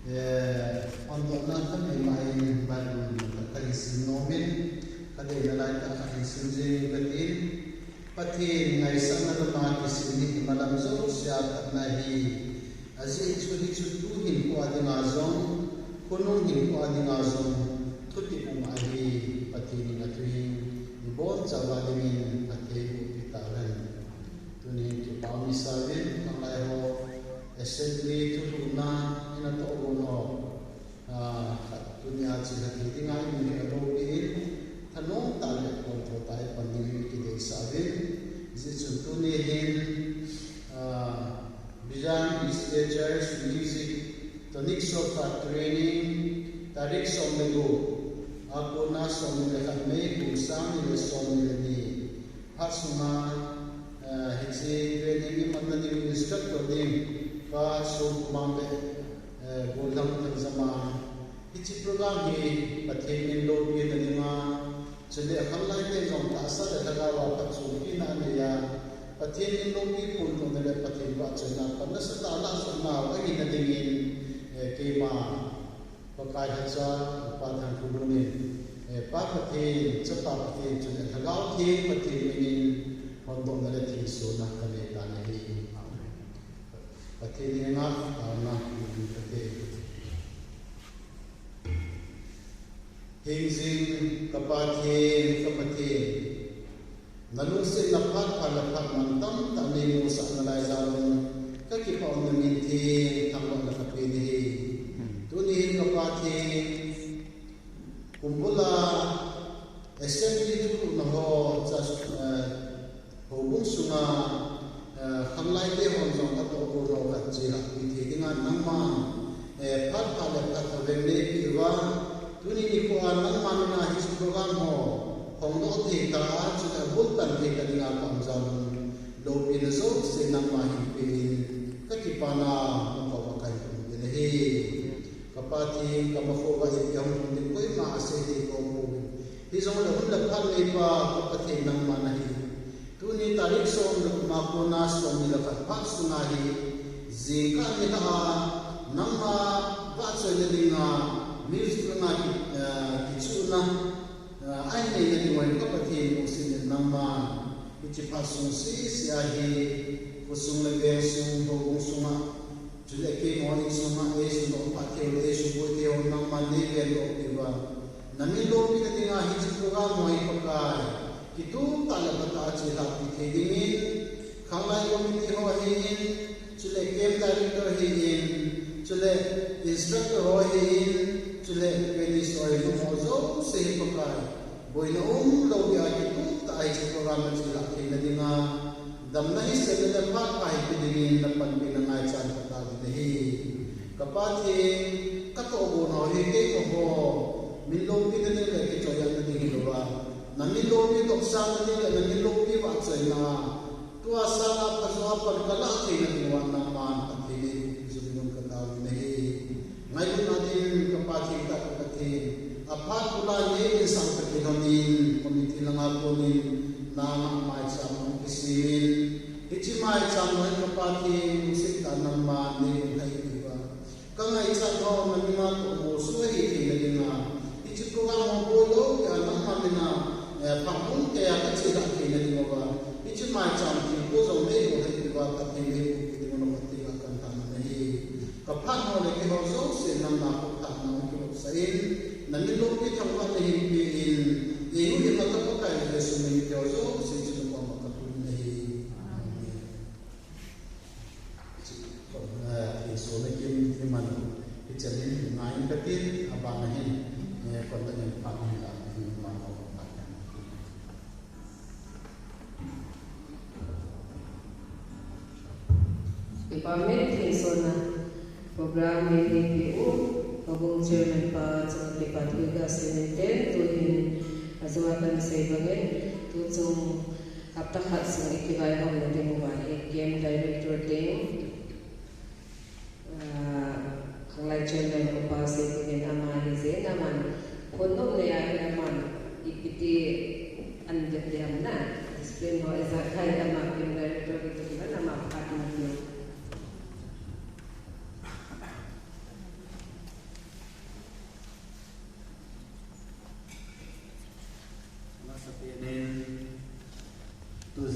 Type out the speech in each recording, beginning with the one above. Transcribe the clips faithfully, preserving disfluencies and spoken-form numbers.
Eh, hon dohna khat nei mai Bible khat kahin sim nom in, kadeina lai tah kahin sim jing katin. Pathen ngaisahna lama kisim hi imalam jousea phatna ahi. Ajeh chu hichu tu hinkho a dinga jong, khonung hinkho a dinga jong, thutep um ahi. Pathen in athu hi ibonchauva dingin Pathen in eiboh peh tahen. Tuni kipa um isauvin, khanglai ho assembly thulhuhna in atoh gon ho, ah, khat tunia chilhah thei dinga imu hi aloupi in, thanom tah le pontho tah a ipan dingin kideisah uvin. Hijeh chun tuni hin, ah, Vision East Asia Church Music Tonic Solfa Training, tarik som le gup, a kona som le khat May, kum sang ni le som ni le ni. Phat sunga, eh, hiche training imatna ding instructor ding, Pa Somkhomang le, eh, Gollhang Thangjamang. Hiche program hi Pathen min loupina dinga, chule khanglai te jong tahsa le lhagao a phatchompi na anei a, Pathen min loupi pondohna le Pathen vahchoina pan nasatah a lah joh nau ahina dingin, eh, keima Pakai lhacha, Pa Thangkhomun in, eh, Pa Pathen, Chapa Pathen, chule Lhagao Theng Pathen min in hondohna le thengsuhna kanei tan ahi. Pathen henga taona kape. Hingjing ka Pathen, ka Pathen, nalungsetna phat pha le phat man tamtah neimusah nalai jal un, kakipah un namin theng thangvahna kape nahi. Tuni hin ka Pathen, kumbul a assembly thulhuhna ho, church, eh, houbung sunga, eh, khanglai te hon jong katoh gon ho khat chilhah pi thei dinga nangman, eh, phat pha le phat pha veng neipeh uva, tuni nikho a nangma mina hiche program ho hongdoh thei tah a, chule abul tan thei tah dinga ka um jal un, loupina jouse nangma hin pe in, kakipana nakoma kahin um ding ahi. Ka Pathen, ka makhoh uva ipi hung lhung ding koima asei thei kahi poi. Hijongle hun le phat neipa ka Pathen nangma nahi. Tuni tarik som le gup a kona som ni le khat phat sunga hi, jingkah nilhah a nangma vahchoina dinga music langa ki, eh, kichuhna, eh, ahin neina ding uva ka Pathen lungset in nangman hiche phat sung sese a hi, khosung le vengsung, houbung sunga, chule keima insunga, eisumil phat thei u, eisuboi thei u, nangman neivendoh peh uva, namin loupina dinga hiche program ho hi Pakai, kitoh tah le phatah a chilhah pi thei dingin, khanglai committee ho ahin, chule camp director ahin, chule instructor ho ahin, chule trainees ho ahin, um ho jouse hi Pakai, boina umlou dia kitoh tah a hiche program nachilhah theina dinga, damna hiselna le phat pha hi pe dingin napanpina ngaichan kataovin ahi. Ka Pathen, katoh gon ho hi keima ho min loupina ding le kichoiatna ding hilouva, namin loupi topsahna ding le namin loupi vahchoina, tua sanga phajo a pan kalah theina ding uva nangman Pathen in eiboh peh jing un kataovin ahi. Ngailutna ding ka Pathen, ka Pathen, aphat bula neimin sangtah kilhonin, committee langa konin, nanga maicham hung kisemin, hiche maicham ho hi ka Pathen, lungset tah a nangman neilhai peh uva, kangaichat ho namin a tohmo soh ahi theina dinga, hiche program ho boilou dia nangma mina, eh, phat lungkeiya kachilhah theina ding uva, hiche maicham thilpha jong neibolhai peh uva, Pathen in eiboh peh ding un Pathen a kanthana ahi. Ka phat ho le kei ho jouse nangma khut thah a nakivopsah in, namin loupi thangvahna hin pe in, eiho ima ka Pakai Jesu min in kei ho jouse chunga koma kapuiyin ahi. Amen. Thilsohna kim iman, hichan in ngai in katin, abana hin, eh, kon ta in phat hin la, hin ma ho phat. Department thilsohna program hi neipe u, houbung chairman pa chunga kipa thu kasei in, tuhin ajeh a kahin sei bangin, tuchung hapta khat sung ikivaihomna ding uva hi camp director ding, ah, khanglai chairman upa Seikimin ama hi jeh in aman, phone nom nei ahin aman, ipi ti an vet ding ham na, discipline ho ijat khat ama camp director hi tu na ama phat na ti.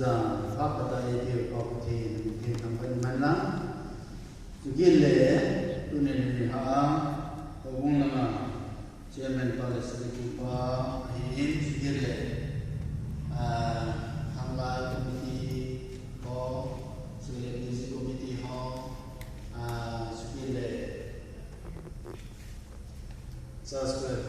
Pha phatah eipeu Pa Pathen, Pathen thangvah in umhen lang. Chukit le, tuni nikho a, houbung langa Chairman pa le Secretary pa ahin, chukit le, ah, Khanglai Committee ho, chule Music Committee ho, ah, chukit le, Church Choir